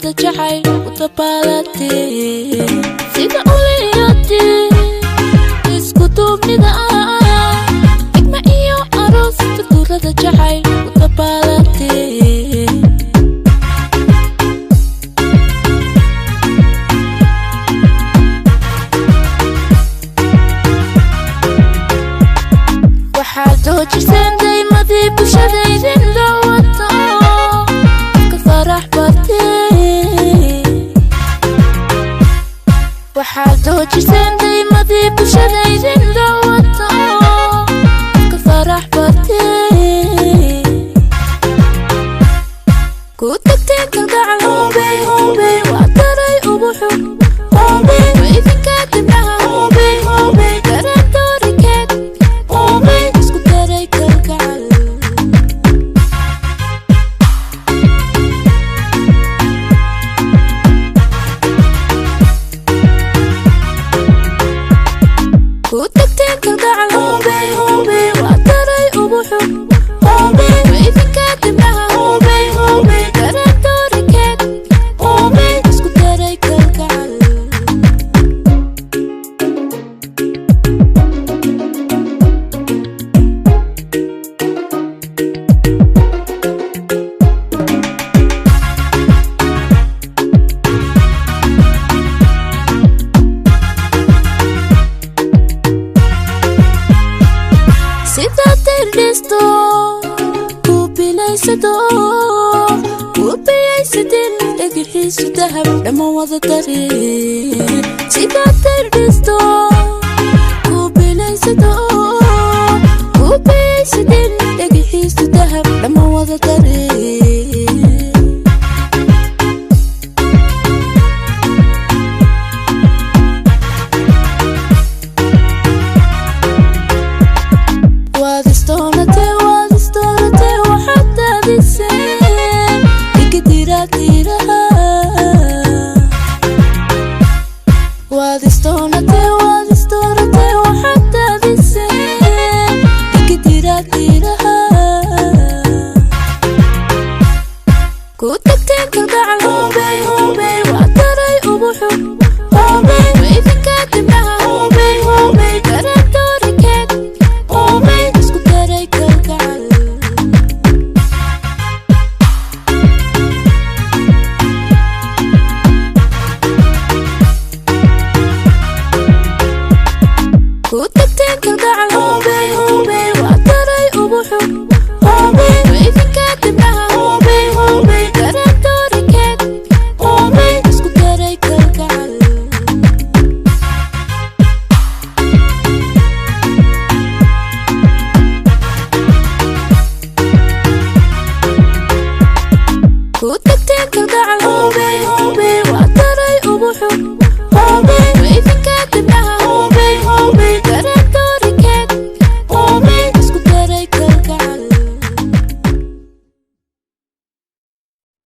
Durduurada jacayl u dabaalatee sida uliyati isku duubnida xigma iyo aroos. Durduurada jacayl u dabaalatee. Waxaad doojiseen daymadii bulshada idin dawato ka farax batee. Waxaad doojiseen daymadii bulshada idin dawato ka farax batee. Ku tagteen kalgacal hube hube waa daray ugu xun hube waa idinka dibnaha hube hube garantoorikeed hube isku daray kalgacal. Ku tagteen kalgacal hube hube waa daray ugu xun hube waa idinka dibnaha hube hube garantoorikeed hube isku daray kalgacal. Sidaad derdhisto ku bilaysado ku biyaysadin dhagaxiisu dahab dhamma wada dareen. Sidaad derdhisto ku bilaysado ku biyaysadin dhagaxiisu dahab dhamma wada dareen. Waad isdoonatee, waad isdooratee, waxaad daadiseen igidiraadiraha. Waad isdoonatee, waad isdooratee, waxaad daadiseen igidiraadiraha. Ku tagteen kalgacal hube hube.